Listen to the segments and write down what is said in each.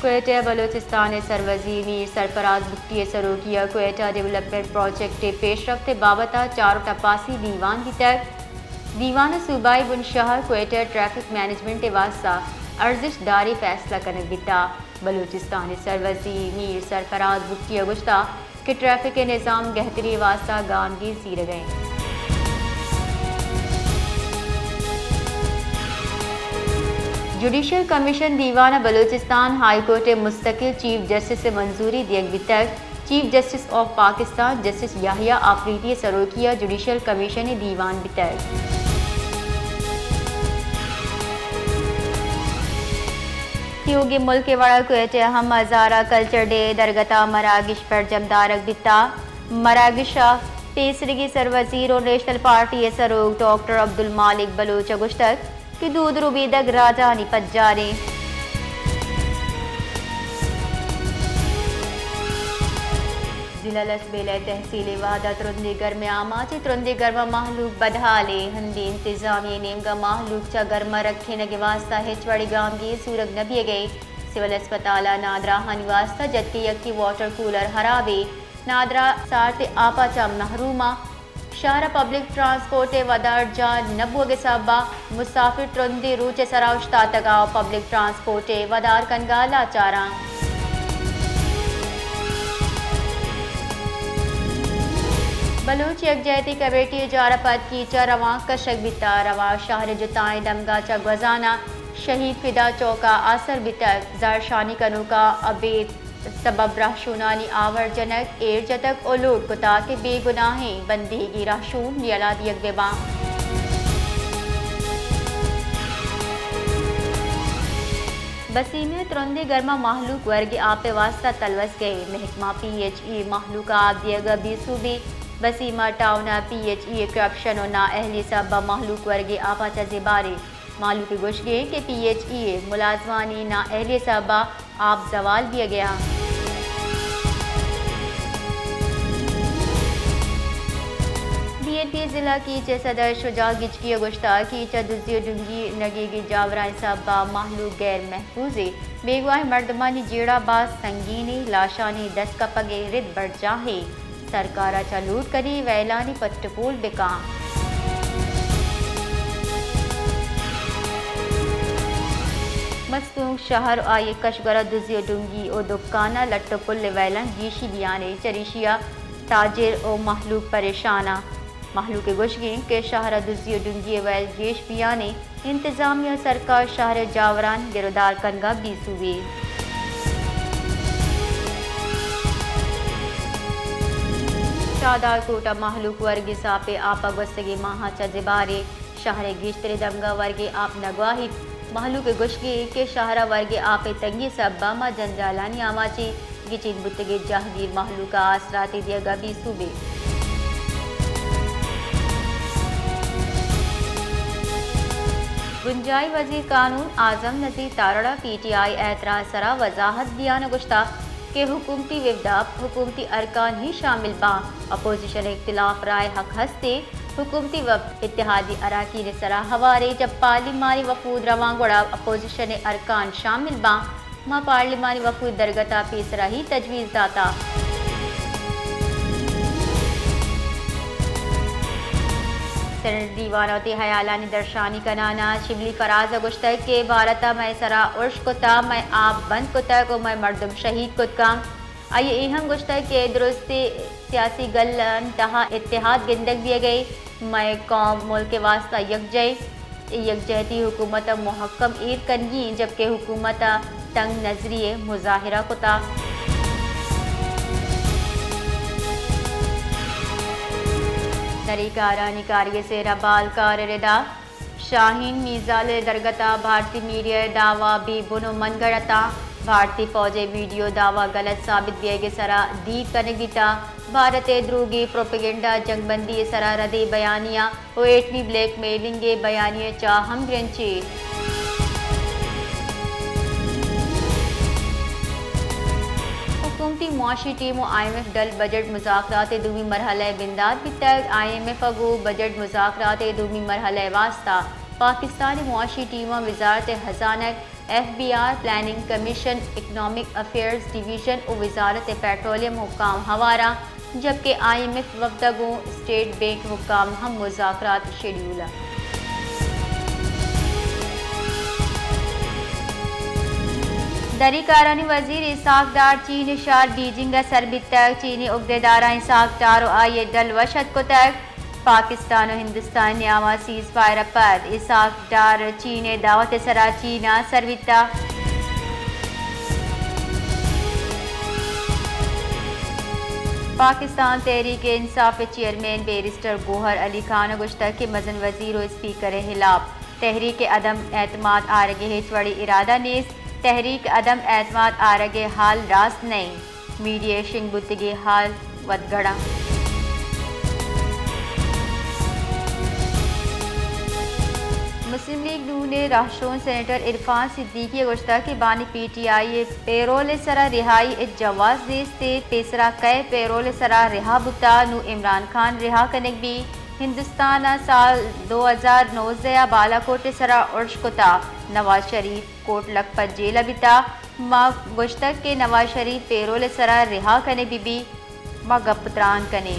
کوئٹہ، بلوچستان ءِ سروزیر میر سرفراز بگٹی ءِ سروکی ءَ کوئٹہ ڈویلپمنٹ پروجیکٹ ءِ پیشرفت ءِ بابت ءَ چار ءُ ٹپاسی دیوان بیتگ۔ دیوان ءَ صوبائی بنشاہ کوئٹہ ٹریفک مینجمنٹ ءِ واستہ ارزشت داریں فیصلہ کنگ بیتگ۔ بلوچستان ءِ سروزیر میر سرفراز بگٹی ءَ گوشتگ کہ ٹریفک ءِ نظام گہتری ءِ واستہ گامگیج زیرگ ءَ اِنت۔ جوڈیشل کمیشن دیوان ءَ بلوچستان ہائی کورٹ ءِ مستقل چیف جسٹس ءِ منظوری دیگ بیتگ۔ چیف جسٹس آف پاکستان جسٹس یحییٰ آفریدی ءِ سروکی ءَ جوڈیشل کمیشن ءِ دیوان بیتگ۔ تیوگیں ملک ءِ وڑ ءَ کوئٹہ ءَ ہم ہزارہ کلچر ڈے ءِ درگت ءَ مراگش برجم دارگ بیتگ۔ مراگش ءَ پیسریگیں سروزیر ءُ نیشنل پارٹی ءِ سروک ڈاکٹر عبدالمالک بلوچ ءَ گوشتگ کہ دود ءُ ربیدگ راجانی پجار اِنت۔ ضلع لسبیلہ ءِ تحصیل ءِ وہد ءَ ترندیں گرم ءِ آماچ اِنت۔ ترندیں گرم ءَ مہلوک بدحال اِنت۔ ہندی انتظامیہ ءِ نیمگ ءَ مہلوک چہ گرم ءَ رکھینگ ءِ واستہ ہچ وڑیں گامگیج زورگ نہ بیگ ءَ اِنت۔ سول ہسپتال ءَ نادراہانی واستہ جتکے یکے واٹر کولر ہراب اِنت۔ نادراہ سارت ءِ آپ ءَ چہ محروم اَنت۔ شہر ءَ پبلک ٹرانسپورٹ ءِ ودار جاہ نہ بوگ ءِ سبب ءَ مسافر ترندیں روچ ءِ سرا اوشتاتگ ءُ پبلک ٹرانسپورٹ ءِ ودار کنگ ءَ لاچار اَنت۔ بلوچ یکجہتی کمیٹی ءِ جار ءَ پد کیچ ءَ روانک کشگ بیتگ۔ رواں شہر ءِ جتائیں دمگ ءَ چہ گوزان ءَ شہید فدا چوک ءَ آسر بیتگ۔ زہرشانی کنوکاں ابید سبب رہشونانی آورجنگ، ایر جتگ ءُ لوٹ کتگ کہ بے گناہیں بندیگیں رہشون یلہ دیگ بہ باں۔ بسیم ءِ ترندیں گرم ءَ مہلوک ورگی آپ ءِ واستہ تلوسگ ءَ اِنت۔ محکمہ پی ایچ ای ءِ مہلوک ءَ آپ دیگ ءَ بے سوبی۔ بسیمہ ٹاؤن ءِ پی ایچ ای ءِ کرپشن ءُ نااہلی ءِ سبب ءَ مہلوک ورگی آپ ءَ چہ زباریں۔ مہلوک ءِ گوشگ اِنت کہ پی ایچ ای ءِ ملازمانی نااہلی ءِ سبب ءَ آپ زوال بیگ ءَ اِنت۔ بی این پی ضلع کیچ ءِ صدر شجاع گچکی ءَ گوشتگ کہ کیچ ءَ دزی ءُ ڈنگی نگیگیں جاورانی سبب ءَ مہلوک غیر محفوظ اِنت۔ بیگواہیں مردمانی جیڑہ باز سنگین اِنت، لاشانی دست کپگ ءِ رد برجاہ اِنت۔ سرکار ءَ چہ لوٹ کنیں ویلانی پٹ ءُ پول بہ کن۔ مستونگ شہر ءُ آئی ءِ کش ءُ گور ءَ دزی ءُ ڈنگی ءُ دکان ءَ لٹ ءُ پل ءِ ویلاں گیشی بیان اِنت، چریشی ءَ تاجر ءُ مہلوک پریشان اَنت۔ مہلوک ءِ گوشگ اِنت کہ شہر ءَ دزی ءُ ڈنگی ءِ ویل گیش بیان اِنت، انتظامیہ ءُ سرکار شہر ءِ جاوراں گرودار کنگ ءَ بے سوب اِنت۔ شاہدار کوٹ ءَ مہلوک ورگی ساپ ءِ آپ ءَ گوستگیں ماہ ءَ چہ زباریں۔ شہر ءِ گیشتریں دمگ ءَ ورگی آپ نہ گواہیت۔ مہلوک ءِ گوشگ اِنت کہ شہر ءَ ورگی آپ ءِ تنگی ءِ سبب ءَ ماں جنجالانی آماچ ایں۔ گچین بوتگیں جہگیر مہلوک ءَ آسراتی دیگ ءَ بے سوب اِنت۔ بنجاہی وزیر قانون اعظم نذیر تارڑ ءَ پی ٹی آئی ءِ اعتراض ءِ سرا وضاحت دیان ءَ گوشتگ کہ حکومتی وفد ءَ حکومتی ارکان ہی شامل باں، اپوزیشن ءِ اختلاف رائے حق ہست ایں، حکومتی وفد اتحادی اراکین ءِ سرا ہوار ایں، جب پارلیمانی وفود رواں گڑا اپوزیشن ءِ ارکان شامل باں۔ ما پارلیمانی وفود ءِ درگت ءَ پیسرا ہی تجویز داتگ۔ سینیٹ دیوان ءَ وتی ہیالانی درشانی کنان ءَ شبلی فراز ءَ گوشتگ کہ بھارت ءَ مئے سرا ارش کتگ، مئے آپ بند کتگ ءُ مئے مردم شہید کتگ اَنت۔ آئی ءَ اے ہم گوشتگ کہ درستیں سیاسی گل ءِ تہا اتحاد گندگ بیگ ءَ ایں، مئے قوم ملک ءِ واستہ یکجاہ ایں۔ اے یکجہتی حکومت ءَ مھکم ایر کنگی ایں، جبکہ حکومت ءَ تنگ نظری ءِ مظاہرہ کتگ۔ دری کارانی کارگس ءِ ربالکار ءِ ردا شاہین میزال ءِ درگت ءَ بھارتی میڈیا ءِ دعوی بے بن ءُ منگر اتاں۔ بھارتی فوج ءِ ویڈیو دعوی غلط ثابت بیگ ءِ سرا دیر کنگ بیتگ۔ بھارت ءِ دروگی پروپیگنڈا، جنگ بندی ءِ سرا ردیں بیانیہ ءُ ایٹمی بلیک میلنگ ءِ بیانیہ ءِ چاہ ہم گرنچی۔ حکومتی معاشی ٹیم ءُ آئی ایم ایف ڈل بجٹ مذاکرات ءِ دومی مرحلہ ءِ بندات بیتگ۔ آئی ایم ایف ءَ گوں بجٹ مذاکرات ءِ دومی مرحلہ ءِ واستہ پاکستان ءِ معاشی ٹیم ءَ وزارت خزانگ، F B R, planning commission, economic affairs division ءُ وزارت پیٹرولیم حکام ہوار اَنت، جبکہ آئی ایم ایف وفد ءَ گوں اسٹیٹ بینک حکام ہم مذاکرات شیڈیول اَنت۔ دری کارانی وزیر اسحاق ڈار چین ءِ شہر بیجنگ ءَ سر بیتگ۔ چینی عہدیداراں اسحاق ڈار ءُ آئی ءِ ڈل وش اتک کتگ۔ پاکستان ءُ ہندوستان ءِ نیام ءَ سیز فائر ءَ پد اسحاق ڈار چین ءِ دعوت ءِ سرا چین ءَ سر بیتگ۔ پاکستان تحریک انصاف ءِ چیئرمین بیرسٹر گوہر علی خان ءَ گوشتگ کہ مزن وزیر ءُ اسپیکر ءِ ہلاپ تحریک عدم اعتماد آرگ ءِ ہچ وڑیں ارادہ نیست۔ تحریک عدم اعتماد آرگ ءِ حال راست نہ اِنت۔ میڈییشنگ بوتگیں حال ودگڑاں۔ مسلم لیگ نون ءِ راہشون سینیٹر عرفان صدیقی ءَ گوشتگ کہ بانی پی ٹی آئی ءِ پیرول ءِ سرا رہائی ءِ ہچ جواز نیست اِنت، پیسرا کئے پیرول ءِ سرا رہا بوتگ، نوں عمران خان رہا کنگ بیت۔ ہندوستان ءَ سال دو ہزار نوزدہ ءَ بالاکوٹ ءِ سرا ارش کتگ، نواز شریف کوٹ لکھپت جیل ءَ بیتگ۔ ما گوشتگ کہ نواز شریف پیرول ءِ سرا رہا کنگ بہ بیت، ما گپ ءُ تران کنیں۔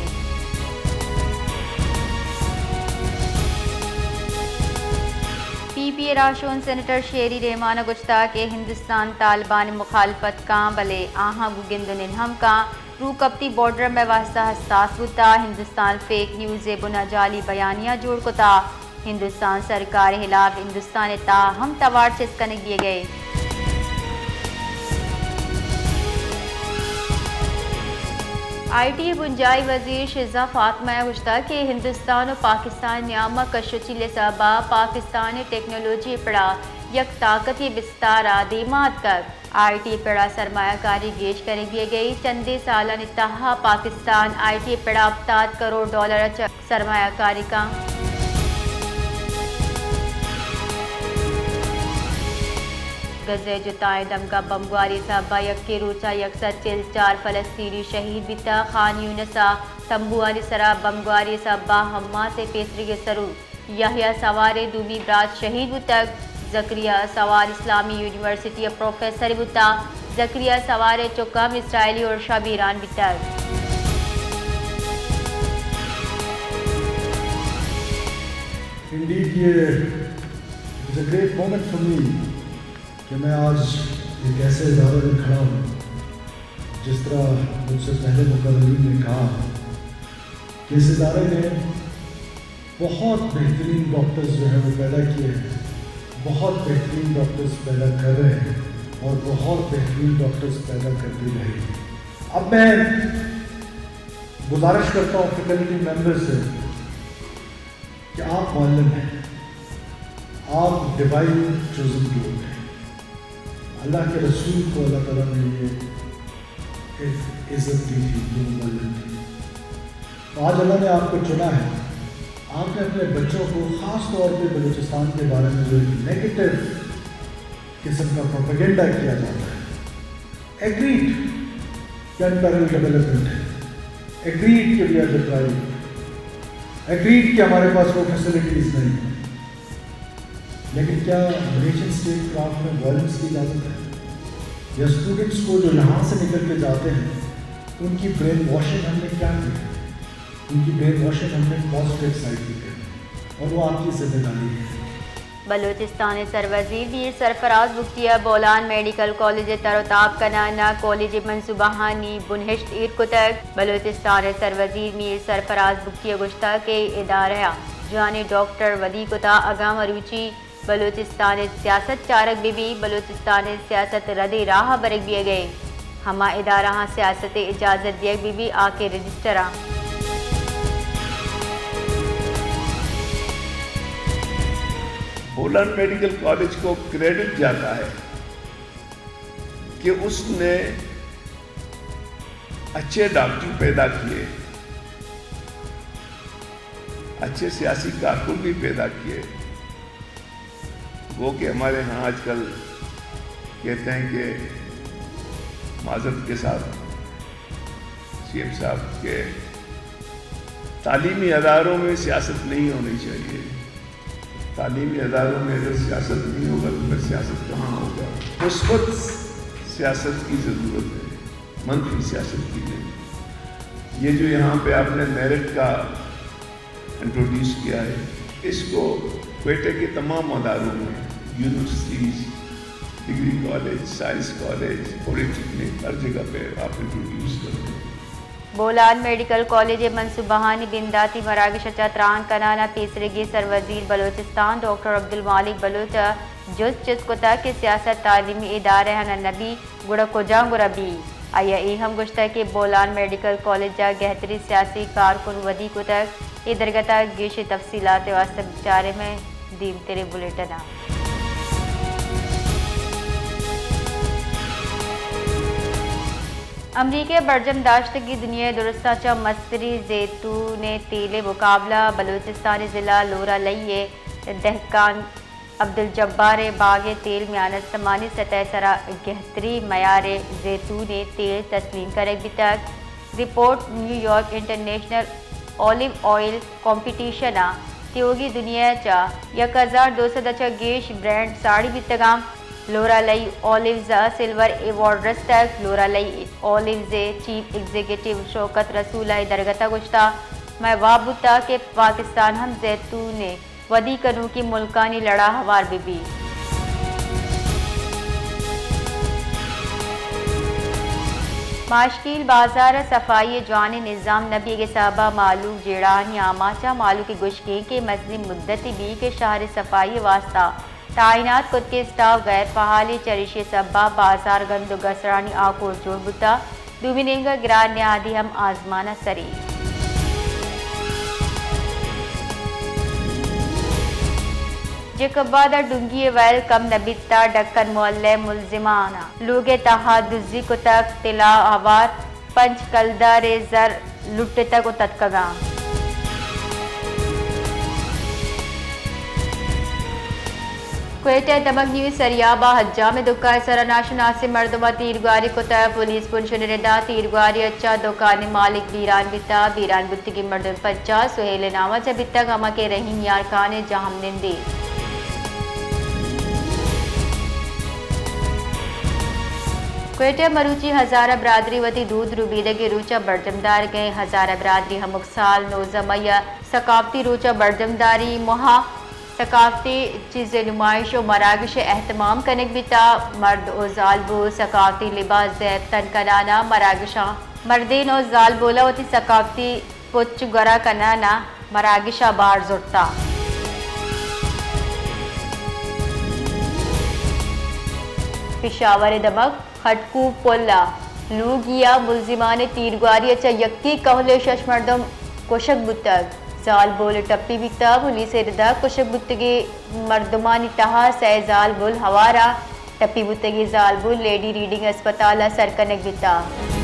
پی پی ءِ راہشون سینیٹر شیری رحمان ءَ گوشتگ کہ ہندوستان طالبان ءِ مخالفت کنت، بلے آہاں گوں گند ءُ نند ہم کنت۔ روکپتی بارڈر مئے واستہ حساس بوتگ، ہندوستان فیک نیوز ءِ بنا جعلی بیانیہ جوڑ کتگ۔ ہندوستان سرکار ءِ ہلاپ ہندوستان ءِ تہا ہم توار چست کنگ بیگ ءَ اِنت۔ آئی ٹی ءِ بنجاہی وزیر شزہ فاطمہ ءَ گوشتگ کہ ہندوستان ءُ پاکستان ءِ نیام ءَ کش ءُ چیل ءِ سبب ءَ پاکستان ءِ ٹیکنالوجی ءِ پڑ ءَ یک طاقتے بستار ءَ دیما اتکگ۔ آئی ٹی ءِ پڑ ءَ سرمایہ کاری گیش کنگ بیگ ءَ اِنت۔ چندے سالانی تہا پاکستان آئی ٹی ءِ پڑ ءَ ہپتاد کروڑ ڈالر ءَ چہ سرمایہ کاری کنت۔ غزہ ءِ جتائیں دمگاں بمبگواری ءِ سبب ءَ یکیں روچ ءَ یک سد چل چار فلسطینی شہید بیتگ۔ خان یونس ءَ تمبوانی سرا بمبگواری ءِ سبب ءَ حماس ءِ پیسریگیں سرور یحییٰ سوار ءِ دومی برات شہید بوتگ۔ زکریا سوار اسلامی یونیورسٹی ءِ پروفیسرے بوتگ۔ زکریا سوار ءِ چک ہم اسرائیلی ارش ءَ بیران بیتگ۔ Indeed, یہ is a great moment for me کہ میں آج ایک ایسے ادارے میں کھڑا ہوں، جس طرح مجھ سے پہلے مقررین نے کہا کہ اس ادارے نے بہت بہترین ڈاکٹرز جو ہیں وہ پیدا کیے ہیں، بہت بہترین ڈاکٹرز پیدا کر رہے ہیں اور بہت بہترین ڈاکٹرز پیدا کرتے رہیں گے۔ اب میں گزارش کرتا ہوں فیکلٹی ممبر سے کہ آپ معلم ہیں، آپ ڈیوائن چوزن لوگ ہیں۔ اللہ کے رسول کو اللہ تعالیٰ نے یہ عزت دی تھی، جو معلم تھی۔ تو آج اللہ نے آپ کو چنا ہے۔ آپ نے اپنے بچوں کو خاص طور پہ بلوچستان کے بارے میں جو ایک نیگیٹو قسم کا پروپیگنڈا کیا جاتا ہے، ایگریڈ کہ انپیرلڈ ڈیولپمنٹ ہے، ایگریڈ کہ وی آر ڈپرائیوڈ، ایگریڈ کہ ہمارے پاس وہ فیسلٹیز نہیں ہیں۔ لیکن کیا نیشن اسٹیٹ کرافٹ میں وائلنس کی اجازت ہے؟ یا اسٹوڈنٹس کو جو یہاں سے نکل کے جاتے ہیں، ان کی برین واشنگ ہم نے کیا کی ہے؟ ان کی برین واشنگ ہم نے پازیٹیو سائیڈ کی ہے، اور وہ آپ کی ذمہ داری ہے۔ بلوچستان ءِ سروزیر میر سرفراز بگٹی ءَ بولان میڈیکل کالج ءِ تر ءُ تاب کنان ءَ کالج ءِ منصوبہانی بنہشت ایر کتگ۔ بلوچستان ءِ سروزیر میر سرفراز بگٹی ءَ گوشتگ کہ اے ادارہ ءَ جوانیں ڈاکٹر ودی کتگ، اگاں مروچی بلوچستان ءِ سیاست چارگ بہ بیت، بلوچستان ءِ سیاست ردیں راہ ءَ برگ بیگ ءَ اِنت۔ ہما ادارہاں سیاست ءِ اجازت دیگ بہ بیت، آ کہ رجسٹر اَنت۔ بولان میڈیکل کالج کو کریڈٹ جاتا ہے کہ اس نے اچھے ڈاکٹر پیدا کیے، اچھے سیاسی کارکن بھی پیدا کیے۔ وہ کہ ہمارے ہاں آج کل کہتے ہیں کہ معذرت کے ساتھ سی ایم صاحب کہ تعلیمی اداروں میں سیاست نہیں ہونی چاہیے، تعلیمی اداروں میں اگر سیاست نہیں ہوگا تو پھر سیاست کہاں ہوگا؟ مثبت سیاست کی ضرورت ہے، منفی سیاست کی نہیں۔ یہ جو یہاں پہ آپ نے میرٹ کا انٹروڈیوس کیا ہے، اس کو کوئٹہ کے تمام اداروں میں، universities, degree college, science college, polytechnic, ہر جگہ پہ آپ انٹروڈیوس کر دیں۔ بولان میڈیکل کالج ءِ منصوبہانی بنداتی مراگش ءَ چہ تران کنان ءَ پیسریگیں سروزیر بلوچستان ڈاکٹر عبدالمالک بلوچ ءَ جست چست کتگ کہ سیاست تعلیمی ادارہ آناں نہ بی گڑا کجام گورا بی؟ آئی ءَ اے ہم گوشتگ کہ بولان میڈیکل کالج ءَ گہتریں سیاسی کارکن ودی کتگ۔ اے درگت ءَ گیشیں تفصیلات ءِ واستہ بچاریں مئے دیمتریں بلیٹن ءَ۔ امریکہ ءِ برجم داشتگیں دنیا ءِ درستاں چہ مستریں زیتون ءِ تیل ءِ مقابلہ، بلوچستان ءِ ضلع لورالئی ءِ دہکان عبدالجبار ءِ باگ ءِ تیل میان استمانی سطح ءِ سرا گہتریں میار ءِ زیتون ءِ تیل تسلیم کنگ بیتگ۔ Report, New York, international olive oil competition ءَ تیوگیں دنیا ءَ چہ یک ہزار دو سد ءَ چہ گیش برانڈ ساڑی بیتگ اَنت۔ لورالئی اولیوز ءَ سلور ایوارڈ رستگ۔ لورالئی اولیوز ءِ چیف ایگزیکٹو شوکت رسول ءَ اے درگت ءَ گوشتگ، مئے واب بوتگ کہ پاکستان ہم زیتون ءِ ودی کنوکیں ملکانی لڑ ءَ ہوار بہ بیت۔ ماشکیل بازار ءِ صفائی ءِ جوانیں نظام نہ بیگ ءِ سبب ءَ مہلوک جیڑہانی آماچ ءَ۔ مہلوک ءِ گوشگ اِنت کہ مزنیں مدتے بیت کہ شہر ءِ صفائی ءِ واستہ تعینات کتگیں اسٹاف غیر فعال اِنت، چریشی ءِ سبب ءَ بازار گند ءُ گسرانی آکوش جوڑ بوتگ۔ دومی نیمگ ءَ گران نیادی ہم آزمان ءَ سری۔ جیکب آباد ءَ ڈونگی ءِ ویل کم نہ بیتگ، ڈکن محلہ ءِ ملزمان ءَ لوگ ءِ تہا دزی کتگ، طلا ءُ ہوار، پنچ کلدار ءِ زر لٹتگ ءُ تتکگ اَنت۔ کوئٹہ ءِ دمگ نیو سریاب ءَ حجام ءِ دکان ءِ سرا ناشناسیں مردماں تیرگواری کتگ۔ پولیس بنشن ءِ ردا تیرگواری ءَ چہ دکان ءِ مالک بیران بیتگ۔ بیران بوتگیں مردم پنچاس سہیل ءِ نام ءَ چہ بیتگ، ہما کہ رحیم یار خان ءِ جہم نندے۔ کوئٹہ ءَ مروچی ہزارہ برادری وتی دود ربیدگیں روچ ءَ برجم دارگ ءَ اِنت۔ ہزارہ برادری ہمک سال نوزدہ مئی ءَ ثقافتی روچ ءَ برجم داری۔ ماہ ءَ ثقافتی چیز ءِ نمائش ءُ مراگش ءِ اہتمام کنگ بیتگ۔ مرد ءُ زالبول ثقافتی لباس زیب تن کنان ءَ مراگشاں، مردین ءُ زالبولاں وتی ثقافتی پچ گورا کنان ءَ مراگش ءَ بہر زرتگ۔ پشاور ءِ دمگ خٹکوپ پل ءَ لوگی ءَ ملزمان ءِ تیرگواری ءَ چہ یکے کہول ءِ شش مردم کشگ بوتگ، زالبول ٹپی بیتگ۔ پولیس ءِ ردا کشگ بوتگیں مردمانی تہا سئے زالبول ہوار ءَ، ٹپی بوتگیں زالبول لیڈی ریڈنگ ہسپتال ءَ سر کنگ بیتگ۔